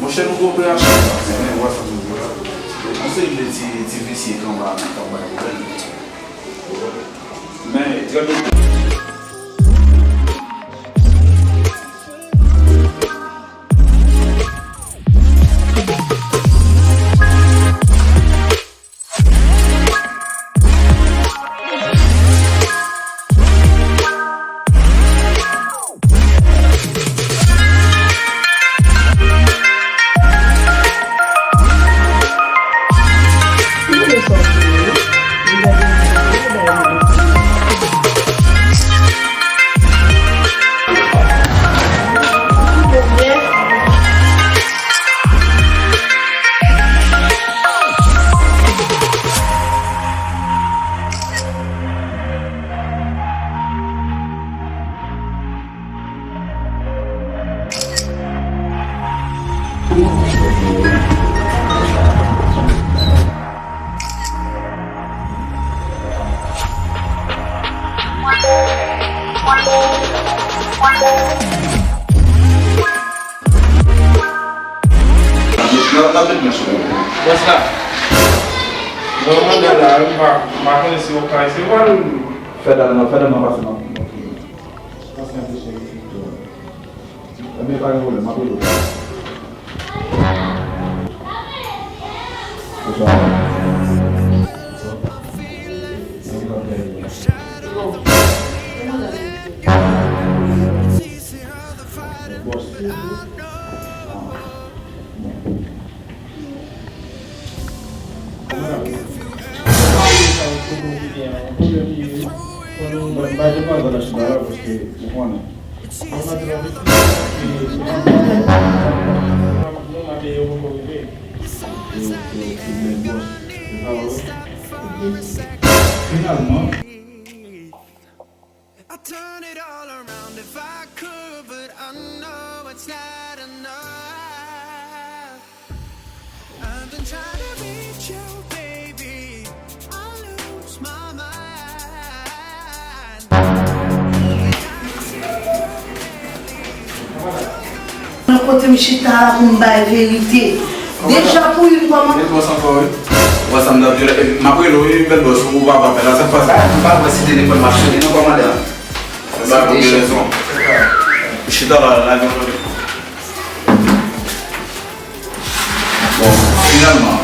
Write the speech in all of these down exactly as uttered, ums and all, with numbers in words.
Monchè, nou gen operasyon nou ap fè, men, ou wè sa m di w la. Yon seri de ti, ti visye k anba a menm k ap bay pwoblèm. Men, trè byento. N ap, n ap met men sou ou. Bòs la. Mwen mande la, m pa, m pa konnen si w ka resevwa l. Fè dam nan, fè dam nan pase nan. Pase nan peche. Ebyen, pa gen pwoblèm, m ap rele w. Bonswa. Bòs. Finalman, I turn it all around if I could, but I know it's not enough. I've been trying to reach you, baby. I lose my mind. Every time I see you lately, Nan kote m chita la pou m bay verite. Deja pou yon kòmandan. Bèl bòs ankò, wi. Wè sa m t ap di w la. Epi m ap rele w, wi, bèl bòs, ou pa, pa fè la, sa k pase? M pa wè si telefòn m ap sone, non, kòmandan. Sa ou gen rezon. Ou chita la, la, la, la. Bon, finalman,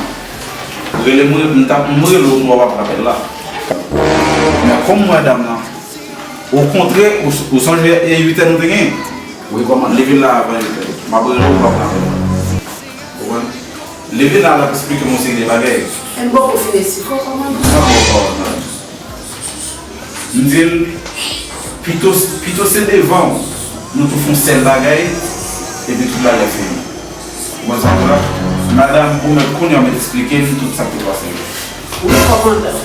ou rele m, m t ap, m rele w, m wè w pa pran apèl la. Men kòm m wè dam nan, okontrè, ou, ou sonje e uit è nou te genyen? Wi, kòmandan. Li vin la avan uit è. M ap rele w, ou pa pran apèl la. Ou konprann? Li vin la, l ap eksplike m yon seri de bagay. M poko fin eksplike w, kòmandan. Sa bon, kòmandan. M di l, pito, pito se devan w, nou tou fè yon sèl bagay, epi tout bagay fini. Ou konn sa m di w la? Madanm, ou mèt kounye a w mèt eksplike m tout sa k te pase yo. Wi, kòmandan.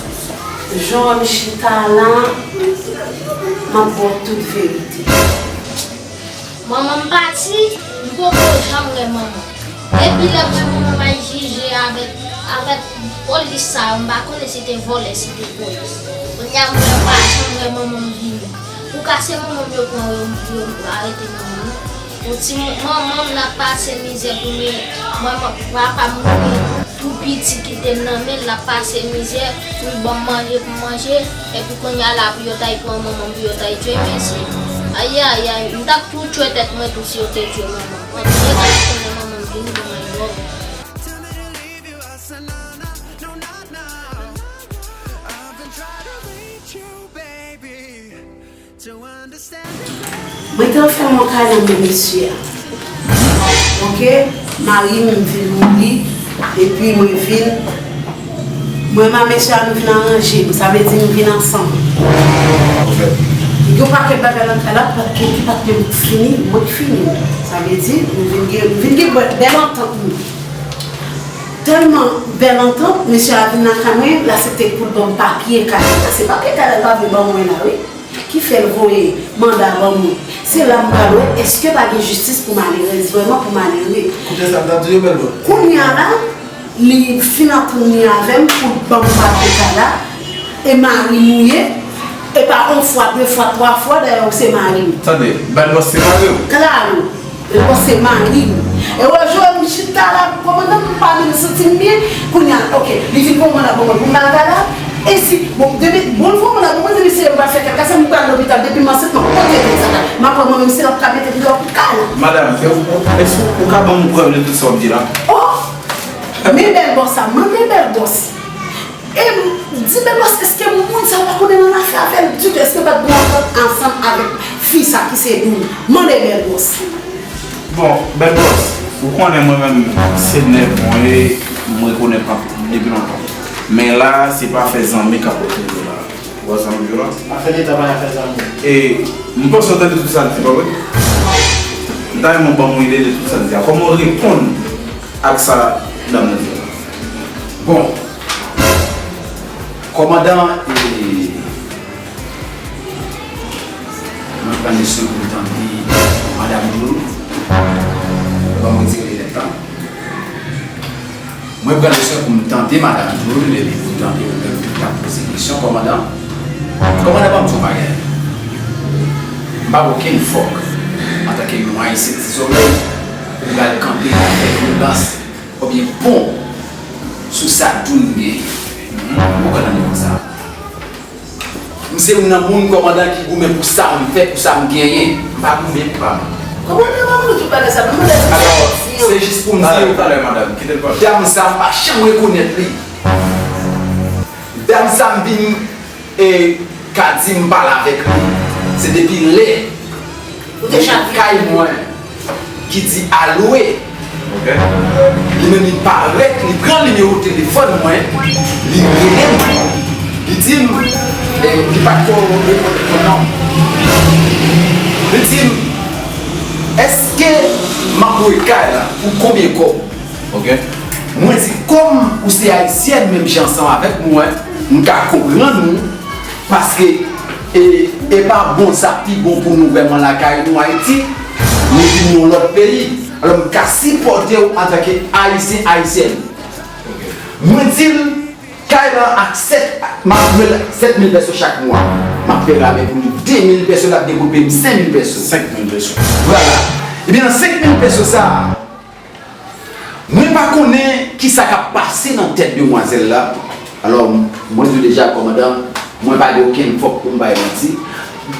Jan w wè m chita la, m ap ba w tout verite. Manman m pati, m poko janm wè manman m. Epi lè m wè manman m al jije avèk, avèk polis sa yo, m pa konnen si te vòlè, si te polis. Kounye a m wè m pa janm wè manman m vini. Pou ka se manman m yo pran yo, yo arete manman m. Pou ti mo-, manman m l ap pase mizè pou li. Manman, papa m mouri. Tou piti kite m nan men l, l ap pase mizè, pou l ban m manje pou m manje, epi kounye a la pou yo t al pran manman m, pou yo t al tchwe mesye. Ayayay, m t ap tou tchwe tèt mwen tou si yo te tchwe manman m. Mwen te gentan konnen manman m vini ban mwen dwòg. Mwen te fè mwen kay nan men mesye a. Oke, mari m vin mouri, epi mwen vin, mwen ma mesye a nou vin aranje, sa vle di nou vin ansanm. Gen yon pakèt bagay nan kay la, pa t gen ki pa t menm fini, mwen k fini. Sa vle di, nou vin gen, nou vin gen bèl, bèl antant nou. Tèlman bèl antant, mesye a vin lakay mwen, l aksepte pou l ban m papye kay la. Se papye kay la l pa vle ban mwen la, wi. Ki fè l voye manda ban mwen. Se la m pral wè èske pa gen jistis pou malerèz, vrèman pou malere. Koute sa m t ap di yo, bèl bò. Kounye a la, li fin antann li avè m pou l ban m papye kay la, e mari m ou ye, e pa yon fwa, de fwa, twa fwa, dayè ou se mari m. Tande, bèl bò se mari w? Klaro, bèl bò se mari m. E wè, jodi m chita Ala, kòmandan, m pa menm santi m byen. Kounye a, oke, li vin fè yon manda pou mwen pou m al gade. E si, bon, depi, bon, l fè yon manda pou mwen, depi se yo pa fè kèk kasa, m pral lopital, depi m ansent, m ap pote tèt sa. M ap wè mwen menm si l ap ka mete m deyò pou kay la. Madanm, e ou, ou, èske ou ka ban m prèv de tout sa w ap di la? Oh! Men bèl bòs sa, mande bèl bòs. E m di bèl bòs, èske moun sa pa konnen nan afè avè l ditou? Èske l pa t gen antant ansanm avèk fi sa ki se Doul? Mande bèl bòs. Bon, bèl bòs, ou konnen mwen menm se nèg mwen ye, m rekonèt mwen depi lontan. Men la, se pa afè zanmi k ap regle la. Ou wè sa m di w la? Afè leta pa afè zanmi. E m panse w tande tout sa l di, pa vre? M ta renmen w ban m yon ide de tout sa l di a. Kòman w reponn ak sa dam nan di a? Bon, kòmandan, e, mwen pran le swen pou m tande madanm Doul. Ban mwen retire linèt la. Mwen pran le swen pou m tande madanm Doul, epi pou m tande ou menm tou k ap poze kesyon, kòmandan. Kòmandan, ban m di w yon bagay. M pa gen okenn fòk, antanke yon Ayisyen ti solèy, pou m pral kanpe avèk yon lans oubyen pon sou sa Doul genyen. Ou konprann li konsa. M se youn nan moun, kòmandan, ki goumen pou sa m fè, pou sa m genyen. M pa goumen pou pa m. Kòmandan, pa vle tout bagay sa, non, mwen lè m Alò, se jis pou m di w, talè, talè, madanm, kite l pale. Dam sa, m pa janm rekonèt li. Dam sa, m vin, e, ka di m pale avèk li. Se depi lè Ou te chak kay mwen ki di alwe. Ok. Li menm li parèt, li pran nimewo telefòn mwen, li rele m, li di m, e, li pa t ko reponn telefòn nan. Li di m, èske m ap lwe kay la pou konbyen kòb? Ok. Mwen di, kòm ou se ayisyèn menm jan ansanm avèk mwen, m ka konprann ou, paske e, e pa bon sa pi bon pou nou vrèman lakay nou Ayiti, nou vin yon lòt peyi. Alò, m ka sipòte w antanke ayisyen, ayisyèn. Ok. Mwen di l, kay la ak sèt, m ap lwe l sèt mil pèso chak mwa. M ap fè ramen pou li de mil pèso, l ap degoupe m senk mil pèso. Senk mil pèso. Vwala. Ebyen, nan senk mil pèso sa a, mwen pa konnen kisa k ap pase nan tèt demwazèl la. Alò, mwen di w deja, kòmandan, mwen pa gen okenn fòk pou m bay manti.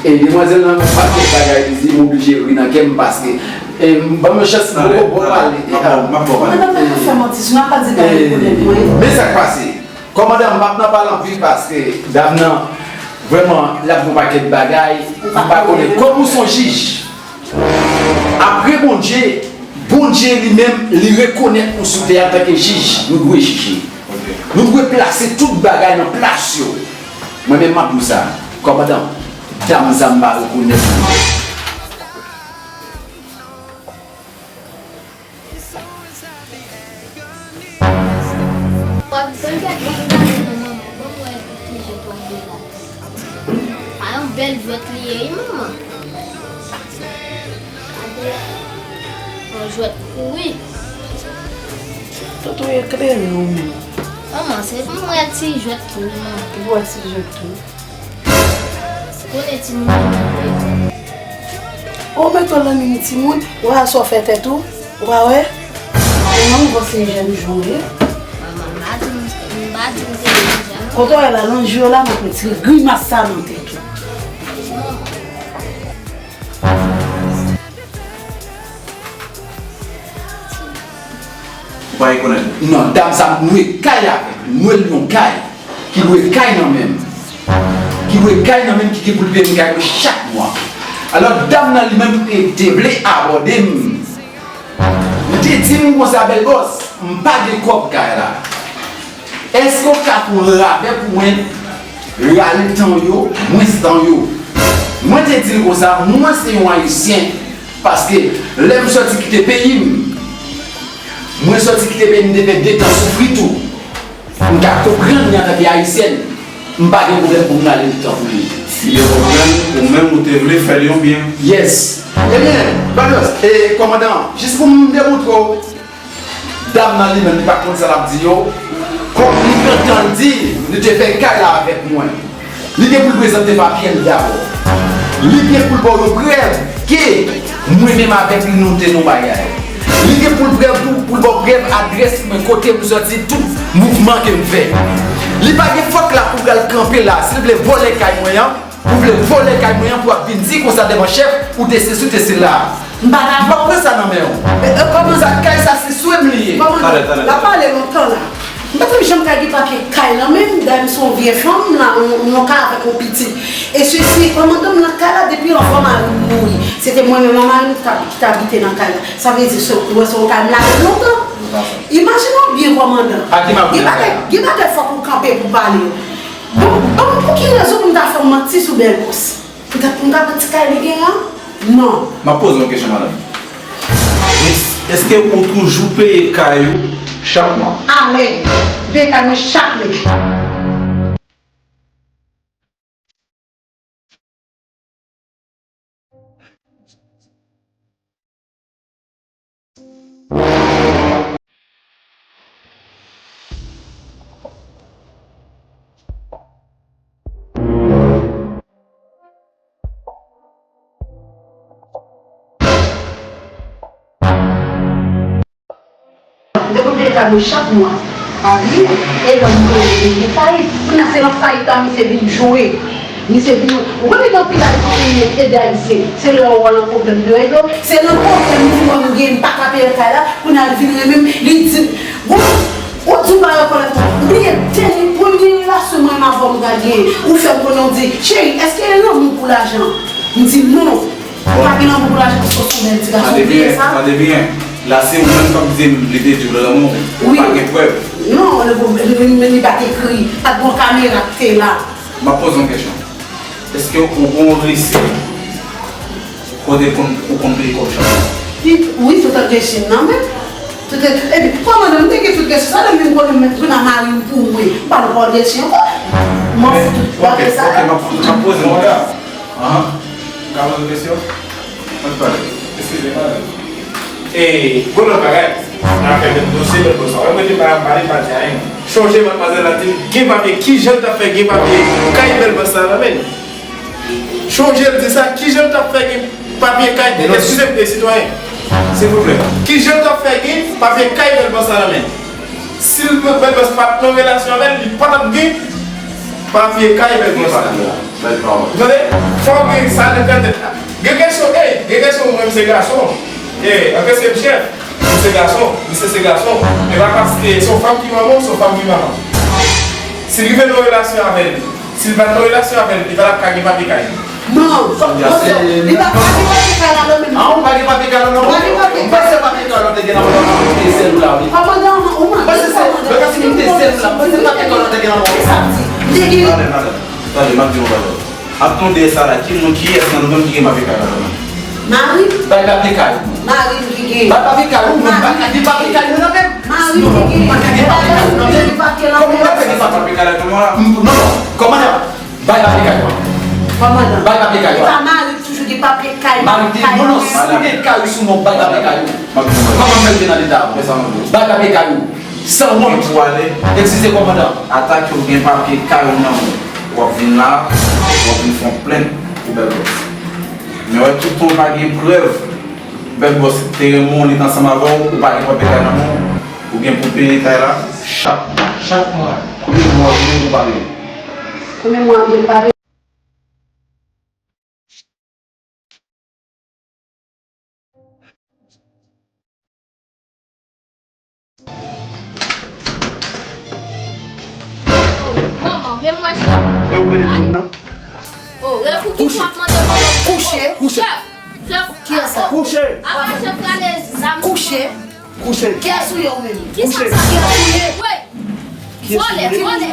E demwazèl nan, yon pakèt bagay li di, m oblije ri nan kè m paske, e, ban m yon chans, m poko bon pale. M ap, m ap, m ap pale. Kòmandan, pa fè manti, si w pa di bagay pou nèg mwen. Men sa k pase. Kòmandan, m p ap nan pale anpil paske dam nan, vrèman, l ap di yon pakèt bagay, m pa konnen. Kòm ou se yon jij, apre Bondye, Bondye li menm, li rekonèt nou sou tè a antanke jij, nou dwe jije. Nou dwe plase tout bagay nan plas yo. Mwen menm, m ap di w sa, kòmandan, dam sa m pa rekonèt li. W ap gade, w ap gade non, manman, ban m wè ki jwèt w ap jwe la. Pa yon bèl jwèt li ye, wi, manman. Gade, yon jwèt kouri. Tout ou eklere ou menm. Manman, se pou m wè ti jwèt tou, wi, manman. Ou wè ti jwèt tou. Konnen timoun yo nan peyi. Ou mete w nan men timoun, ou a sa w fè tèt ou, ou pa wè? Ou menm ou panse jèn jan w ye. Manman, m pa di m, m pa di m te jèn jan. Kote w wè la, nan je w la, m ap retire grimas sa nan tèt ou. Ou pa rekonèt li? Non, dam sa m lwe kay avè l. M lwe l yon kay. Ki lwe kay nan men m. Ki lwe kay nan men m, ki gen pou l peye m kay mwen chak mwa. Alò, dam nan li menm, li te vle abòde m. Li te di m konsa, bèl bòs, m pa gen kòb kay la. Èske w ka fè yon rabè pou mwen, rale tan yo, mwens tan yo? Mwen te di l konsa, mwen se yon Ayisyen, paske lè m sòti kite peyi m, mwen sòti kite peyi m, m te fè de tan soufri tou. M ka konprann li antanke Ayisyèn, m pa gen pwoblèm pou m rale tan pou li. Si yo konprann, ou menm ou te vle fè l yon byen. Yes. Ebyen, Badòs, e, kòmandan, jis pou m demontre w, dam nan li menm, li pa konn sa l ap di yo. Kòm li gentan di, li te fè kay la avèk mwen. Li gen pou l prezante papye l dabò. Li gen pou l ba w yon prèv ke mwen menm avèk li nou te nan yon bagay. Li gen pou l prèv tou, pou l ba w Gen adrès mwen, kote m sòti, tout mouvman ke m fè. Li pa gen fòk la pou pral kanpe la. Si l vle vòlè kay mwen an, ou vle vòlè kay mwen an pou ap vin di konsa devan chèf, ou te sesi, ou te sela. M pa dakò. M p ap pran sa nan men w. E, e, kòmandan, kay sa se swe m li ye. Kòmandan, talè, talè, la talè. Pale lontan la. M pa t janm ka gen papye kay nan men m, dayè m se yon vye fanm, m la, m, m nan kay avèk yon pitit. E sesi, kòmandan, m nan kay la depi anvan mari m mouri. Se te mwen menm ak mari m ki t ap, ki t abite nan kay la. Sa vle di, se, ou wè se yon kay m lage lontan. Imajine w byen, kòmandan. Gen bagay, gen bagay fòk ou kanpe pou pale yo. Bon, bon, pou ki rezon pou m ta fè w manti sou Bèl Bòs? Poutèt pou m ka pran ti kay li genyen an? Non. M ap poze yon kesyon, madanm. Es-, èske ou toujou peye kay ou chak mwa? A wi. M peye kay mwen chak mwa. Depi w te ka dwe chak mwa. A wi, e lè m voye dènye kay, kounye a se nan fayit la misye vin jwe. Misye vin, ou konnen gen anpil ayisyen ki ede ayisyen. Se lè yo wè w nan pwoblèm yo ede w. Se nan pwoblèm li wè m gen, m pa ka peye kay la, kounye a l vin renmen m, li di, bon, ou di w pa rekonèt mwen. M bliye dènye, premye relasyon mwen menm avè w m pral genyen. Ou fè m konnen, ou di, cheri, èske e lanmou pou lajan? M di non. Ou pa gen lanmou pou lajan paske w se yon bèl ti gason, ou bliye sa? Tande byen, tande byen. La se ou menm k ap di m li te di w l lanmou, wi. Pa gen prèv. Non, li, li, li, li pa t ekri, pa t gen yon kamera ki te la. M ap poze yon kesyon. Èske ou gen yon resi kote ou konn, ou konn peye kòb chak mwa? Wi, tout an gen chen nan men. Tout an, epi, kòmandan, m te gen tout resi sa, lè m vin konnen m konnen mari m pou mwen. M pa nan pòt resi ankò. M an fou tout bagay sa. Ok, ok, m ap, m ap poze yon kesyon. Ahan. M ka poze yon kesyon? Mwen pale. Eskize, madanm. E, gon lòt bagay. Nan afè dosye Bèl Bòs la. Wè, mwen te pa, m pale, m pa di anyen. Chonje, madmwazèl la di m gen papye, kijan l t ap fè gen papye kay Bèl Bòs la nan men l? Chonje l di sa, kijan l t ap fè gen papye kay, eskize m, e, sitwayen. Silvouplè. Kijan l t ap fè gen papye kay Bèl Bòs la nan men l? Si l, Bèl Bòs pa t nan relasyon avè l, li pa t ap gen papye kay Bèl Bòs la. Bèl pawòl. Ou tande? Fò w gen sa nan tèt la. Gen kesyon, ey, gen kesyon, mwen, m se gason. Ey, anke se m chèf, m se gason, misye se gason. E pa paske se yon fanm ki manman w, se yon fanm ki manman w. Si l rive nan relasyon avè l, si l pa t nan relasyon avè l, li pa t ap ka gen papye kay. Non, li pa, li pa gen papye kay la nan men l. Ah, ou pa gen papye kay la nan men w? Ou pa gen papye kay. Ou panse papye kay la te gen nan men w, ou te sèl ou la, wi. Kòmandan, ou manke, kòmandan. Ou panse se, ou panse se ou te sèl ou la, ou panse papye kay la te gen nan men w? Kisa w di? Tande, madanm, tande, m ap di w yon bagay. Ap tande sa la, ki moun, kiyès nan nou menm ki gen papye kay la nan men l? Mari m. Bay papye kay ou. Mari m ki gen. Bay papye kay ou, men bay papye kay ou nan men m. Mari m ki gen. Ou pa gen papye kay ou nan men m. Kòman w ap fè gen papye kay la nan men w la? Non, non, kòmandan. Bay papye kay ou. Kòmandan. Bay papye kay ou. E pa mari m toujou gen papye kay nan men l? Mari m te, non, non, si w gen kay ou sou non, bay papye kay ou. Kòman m fè rive nan leta a? Bay papye kay ou. Sanwont. Pou ale. Eskize, kòmandan. Atake w gen papye kay ou nan men w. W ap vin la, w ap vin fè yon plent pou Bèl Bòs. Men wè, toutan w pa gen prèv, Bèl Bòs te renmen w, li t ansanm avè w, ou pa gen papye kay nan men w, ou gen pou peye kay la chak, chak mwa. Konbyen mwa w gen pou pare? Konbyen mwa m gen pare? Manman, men mwen sa. E ou rele moun nan? Oh, rele pou ki sa w ap mande manman? Kouche. Kouche. Chèf, chèf. Kiyès sa? Kouche. Apa chèf rale zam? Kouche. Kouche. Kiyès ou ye ou menm? Kisa sa? Kiyès ou ye? Wi. Vòlè, vòlè.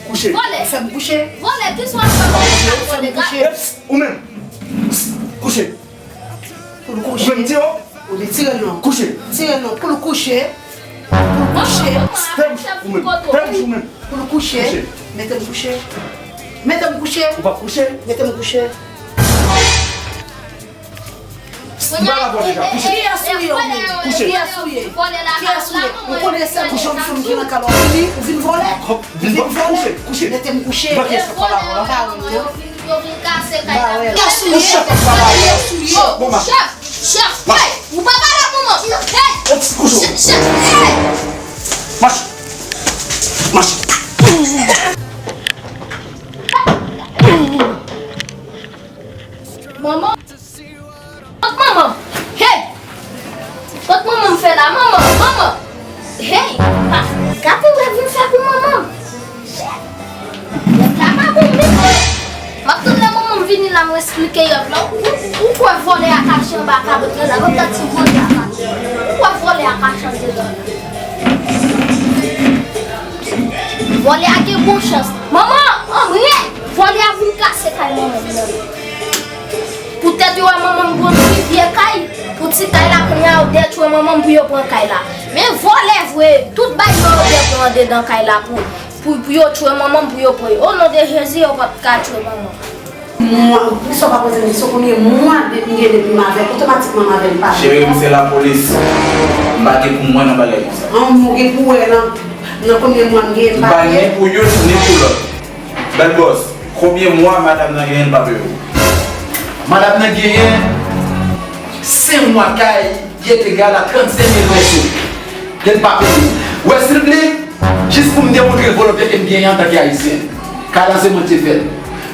Kouche. Vòlè. Fè m kouche. Vòlè, kisa w ap fè vòlè? Fè m kouche. Eps, ou menm. Kouche. Pou l kouche. Ou menm, tire w. Ou di tire l non. Kouche. Tire l non. Pou l kouche. Pou l kouche. Fè bouch ou menm. Fè bouch ou menm. Pou l kouche. Kouche. Mete m kouche. Mete m kouche. Ou p ap kouche. Mete m kouche. M pa la vòlè deja. Kouche. Kiyès ou ye ou menm? Kouche. Kiyès ou ye? Kiyès ou ye? Ou konnen sèl jan m fè m vin nan kay la, ou vini, ou vin vòlè? Vin vòlè? Kouche, kouche. Mete m kouche. Ou pa gen chèf pa la vòlè. Yo vin kase kay la. Kiyès ou ye? Kiyès ou ye? Bon, ma. Chèf, chèf, hey, ou pa pale ak manman. Hey! Kouche. Chèf, chèf, hey! Mache! Mache! Manman! Kot manman m? Hey! Kot manman m fè la? Manman! Manman! Hey! Pa, gade lè vin fè pou manman m! Nèg la pa bon menm non. M ap tann lè manman m vini la, m esplike yòt la. Ou, ou, ou kwè vòlè a kache anba kabrit la? M ap tann si vòlè a kache. Ou kwè vòlè a kache andedan la? Vòlè a gen bon chans. Manman, anmwey! Vòlè a vin kase kay manman m nan. Poutèt yo wè manman m pran pi vye kay, pou ti kay la kounye a yo dètwi manman m pou yo pran kay la. Men vòlè vre, tout bagay yo dètwi andedan kay la pou, pou, pou yo tchwe manman m pou yo pran yo. O non de Jezi, yo p ap ka tchwe manman m. Mwa, kisa w pa poze m kesyon, konbyen mwa depi m gen depi m avè l, otomatikman m avè l pa. Cheri m, se lapolis. M pa gen pou mwen nan bagay konsa. An, ou gen pou wè nan, nan konbyen mwa m gen m pa peye. M pa ni pou youn, ni pou lòt. Bèl bòs, konbyen mwa madanm nan genyen l pa peye w? Madanm nan genyen senk mwa kay, y est égal à trannsenk mil peso. Ke l pa peye. Ou wè, si l vle, jis pou m demontre l volonte ke m genyen antanke Ayisyen. Kay la se mwen ki te fè l.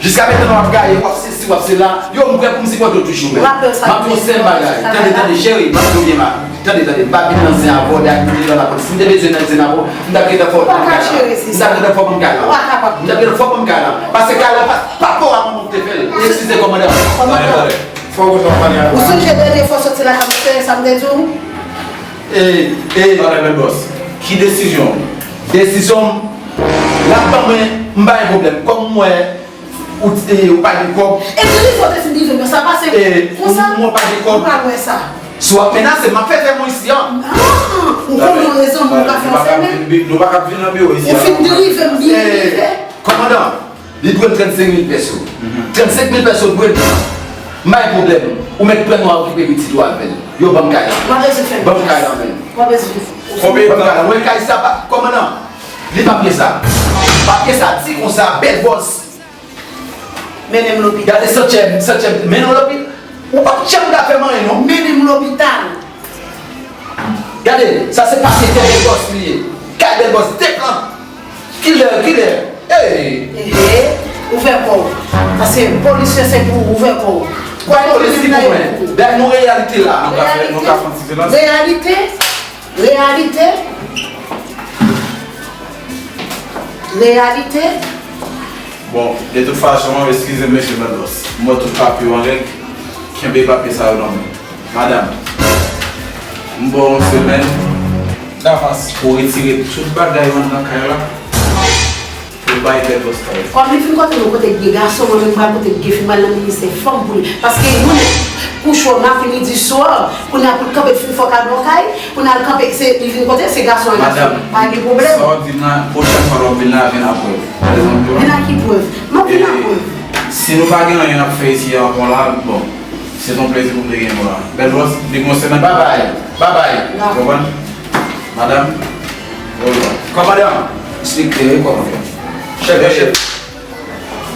Jiskaprezan w ap gaye, w ap sesi, w ap sela. Yo, m prè pou m sipòte w toujou, men. M ap di w yon sèl bagay. Tande, tande, cheri, m ap di w byen, ma. Tande, tande, m pa vin nan zen a vòlè ak mete nan lapolis. Si m te bezwen nan zen a vòlè, m t ap gentan fè w ban m kay la. M t ap gentan fè w ban m kay la. M t ap gentan fè w ban m kay la. Paske kay la pa, pa pa w a manman m te fè l. Eskize, kòmandan. Kòmandan. Fò w pale avè m. Ou sonje dènye fwa w soti lakay mwen, se sa m te di w? E, e, pale bèl bòs. Ki desizyon w? Desizyon m, l ap ban mwen, m pa gen pwoblèm. Kòm m wè, Ou, e, ou pa gen kòb. Epi li fò te fin rive, men sa pase konsa. Ou, ou pa gen kòb. Ou pa wè sa. Si w ap menase m, m ap fè fè mwen isi an. An, ou konnen yon rezon moun ka fè yon sèmen. Nou pa ka vin nan biwo isi an. Ou fin rive, m byen rive. Kòmandan, li dwe m trannsenk mil peso. Trannsenk mil peso dwe m. M pa gen pwoblèm. Ou mèt pran w al okipe pitit ou avè l. Yo ban m kay la. Ban m kay la, men. Ban m kay la. Ou wè kay sa pa, kòmandan, li papye sa. Papye sa di konsa, bèl bòs. Mennen m lopital. Gade santyèm, santyèm, mennen w lopital. Ou p ap janm ka fè m anyen non. Mennen m lopital. Gade, sa se papye tè bèl bòs li ye. Kay bèl bòs, de plant. Kilè, kilè. Ey! Ehe, ouvè kò w. Paske polis yo se pou ou, ouvè kò w. Polis ki pou mwen. Bay nou reyalite la. Nou ka fè, nou ka fè yon ti silans. Reyalite. Reyalite. Reyalite. Bon, de tout fason, eskize m, mesye Mendoz. M wè tout papye yo an règ. Kenbe papye sa yo nan men w. Madanm, m ba w yon semèn davans pou w retire tout bagay yo anndan kay la. Pou bay bèl bòs kay. Kòm li fin kote nou kote k gen gason, mwen menm m pral kote k gen fi, m pral nan ministè fanm pou li. Paske yon nèg kouche w maten, midi, swa, kounye a pou l kanpe l fin fè w kado yon kay, kounye a l kanpe, se, li vin kote, se gason an, gason. Madanm, pa gen pwoblèm. Sa w di m nan, pwochèn fwa lè w vin la, vin ak prèv. Vin ak ki prèv? M ap vin ak prèv. Si nou pa gen anyen n ap fè isi a ankò la, bon, se t on plezi pou m te gen nou la. Bèl bòs, li gon semèn. Babay, babay. Ou konprann? Madanm, olwa. Kòmandan, esplike, wi, kòmandan. Chèf, chèf.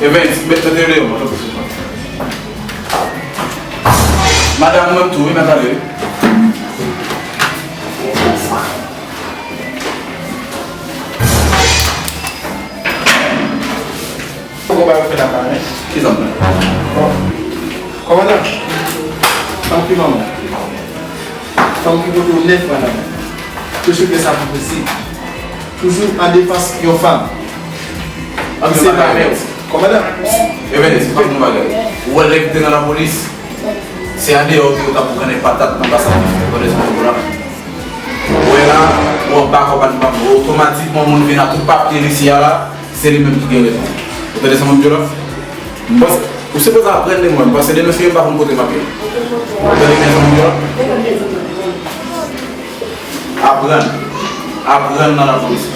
Evens, mete yo deyò, mwen, tanpri. Madanm, mwen tou, wi, mèt ale, wi. Poko bay ou fè la pa, men. Ki zanmi? Bon. Kòmandan, fanm ki manman. Fanm ki pote w nèf mwa nan men. Toujou fè sa pou posib. Toujou an defans yon fanm. An se pa mèt. Kòmandan. Evens, m ap di w yon bagay. Ou wè lè ki te nan lapolis? Se andeyò ke yo t ap boukannen patat nan basa mafya. Ou wè sa m di w la? Ou wè la, ou anba kòb anba, otomatikman moun vin ak tout papye l isi a la, se li menm ki gen rezon. Ou tande sa m ap di w la? M panse, ou sipoze aprann de mwen, m panse demen si yo pa konn kote m ap ye. Ou tande byen sa m ap di w la? Aprann. Aprann nan lapolis.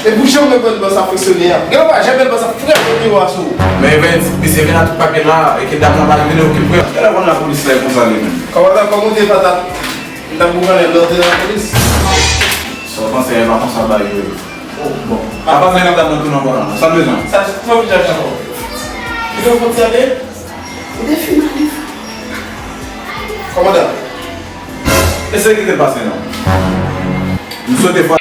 E pou jan mwen konn bòs ap fonksyone a. Gen lè w pa janm wè bòs ap frape biwo a sou ou. Men Evens, misye vin ak tout papye l la, e ke dam nan pa vin okipe l. Telefòn lapolis la e konsa li menm. Kòmandan, kòm ou te patat, m t ap boukannen lè w te nan lapolis. Sa w panse a, e pa konsa bagay yo ye. Oh, bon. Pa pale ak dam nan tou non, kòmandan. Sa l bezwen? Sa, sa w vin chèche ankò? Kite w fon ti ale. Ou te fin ale. Kòmandan. Eseye kite l pase non. M swete fwa.